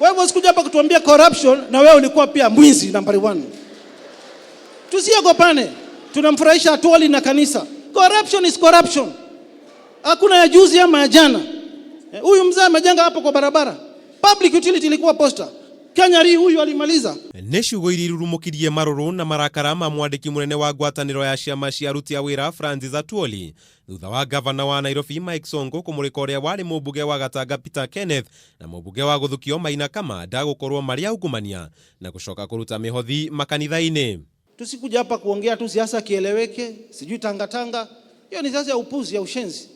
Kwa hivyo usikuja hapa kutuambia corruption na wewe ulikuwa pia mwizi nambari 1. Tusiogopane. Tunamfurahisha Atwoli na kanisa. Corruption is corruption. Hakuna ya juzi ama ya jana. Huyu mzee amejenga hapo kwa barabara. Public utility ilikuwa Posta. Kenya Re huyu alimaliza. Nĩ ciugo iria irurumũkirie marũrũ na marakara ma mwandĩki mũnene wa ngwatanĩro ya ciama cia aruti a wĩra Francis Atwoli thutha wa gavana wa Nairobi Mike Sonko kũmũrĩka ũrĩa warĩ mũmbunge wa Gatanga Peter Kenneth na mũmbunge wa Gũthukio Maina Kamanda gũkorwo marĩ aungumania na gũcoka kũruta mĩhothi makanitha-inĩ. Tusikuja hapa kuongea tu siasa kieleweke, sijui tangatanga. Hiyo ni siasa ya upuzi ya ushenzi.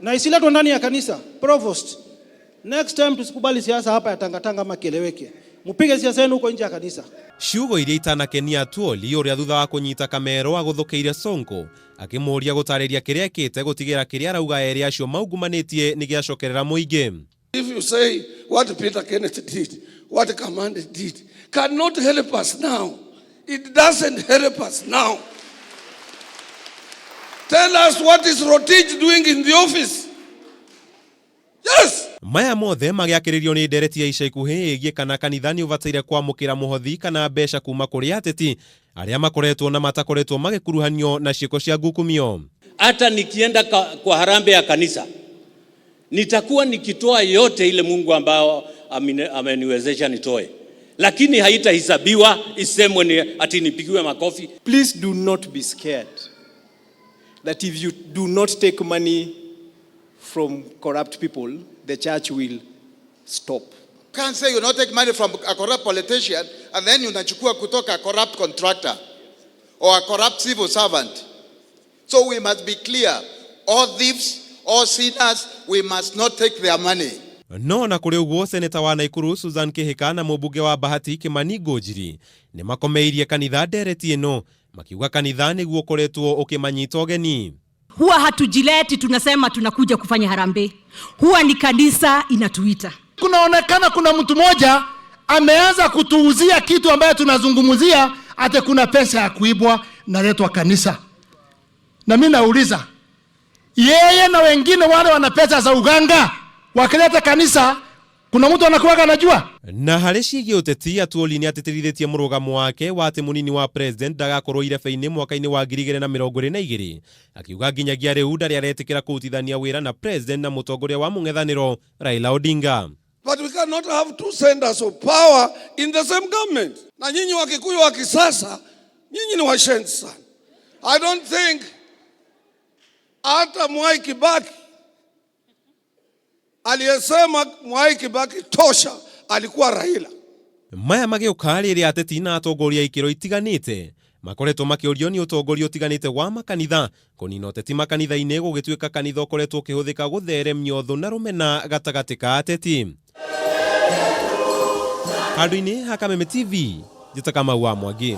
Na isiletwe ndani ya kanisa. Provost, next time tusikubali siasa hapa ya tangatanga ama kieleweke. Mupige siasa yenu huko nje ya kanisa. Ciugo iria itanakenia Atwoli ũrĩa thutha wa kũnyita Kamero agũthũkĩire Sonko akĩmũũria gũtarĩria kĩrĩa ekĩte gũtigĩra kĩrĩa arauga erĩ acio maungumanĩtie nĩ gĩacokerera mũingĩ. If you say what Peter Kenneth did, what Kamande did, cannot help us now. It doesn't help us now. Tell us what is Rotich doing in the office. Yes. Maya mothe magĩakĩrĩrio nĩ ndereti ya ica ikuhĩ ĩgiĩ kana kanitha nĩ ũbataire kwamũkĩra mũhothi kana mbeca kuma kũrĩ ateti arĩa makoretwo na matakoretwo magĩkuruhanio na ciĩko cia ngukumio. Hata nikienda kwa harambee ya kanisa nitakuwa nikitoa yote ile Mungu ambao ameniwezesha nitoe, lakini haitahesabiwa isemwe ni ati nipigiwe makofi. Please do not be scared that if you do not take money from corrupt people, the church will stop. Can't say you not take money from a corrupt politician and then unachukua kutoka a corrupt contractor or a corrupt civil servant. So we must be clear. All thieves, all sinners, we must not take their money. No na kũrĩ ũguo, seneta wa Naikuru Susan Kihika na mũmbunge wa Bahati Kimani Ngunjiri nĩ makomeirie kanitha ndereti ĩno makiuga kanitha nĩguo ũkoretwo ũkĩmanyita ũgeni. Huwa hatujileti tunasema tunakuja kufanya harambee, huwa ni kanisa inatuita. Kunaonekana kuna mtu mmoja ameanza kutuuzia kitu ambayo tunazungumzia ati kuna pesa ya kuibwa naletwa kanisa, na mimi nauliza yeye na wengine wale wana pesa za uganga wakileta kanisa, kuna mtu anakuwaga anajua? Na harĩ ciĩgiĩ ũteti, Atwoli nĩ atĩtĩrithĩtie mũrũgamo wake wa atĩ mũnini wa president ndagakorwo irebe-inĩ mwaka-inĩ wa 2022, akiuga nginyagia rĩu ndarĩ aretĩkĩra kũrutithania wĩra na president na mũtongoria wa mũng'ethanĩro Raila Odinga. But we cannot have two centers of power in the same government. Na nyinyi Wakikuyu wa kisasa, nyinyi ni washenzi sana. I don't think hata Mwai Kibaki, aliyesema Mwai Kibaki tosha alikuwa Raila. Maya magĩũka rĩrĩa ateti na atongoria a ikĩro itiganĩte makoretwo makĩũrio nĩ ũtongoria ũtiganĩte wa makanitha kũnina ũteti makanitha-inĩ, gũgĩtuĩka kanitha ũkoretwo ũkĩhũthĩka gũtheremia ũthũ na rũmena gatagatĩ ka ateti. Handũ-inĩ ha Kameme TV, njĩta Kamau wa Mwangi.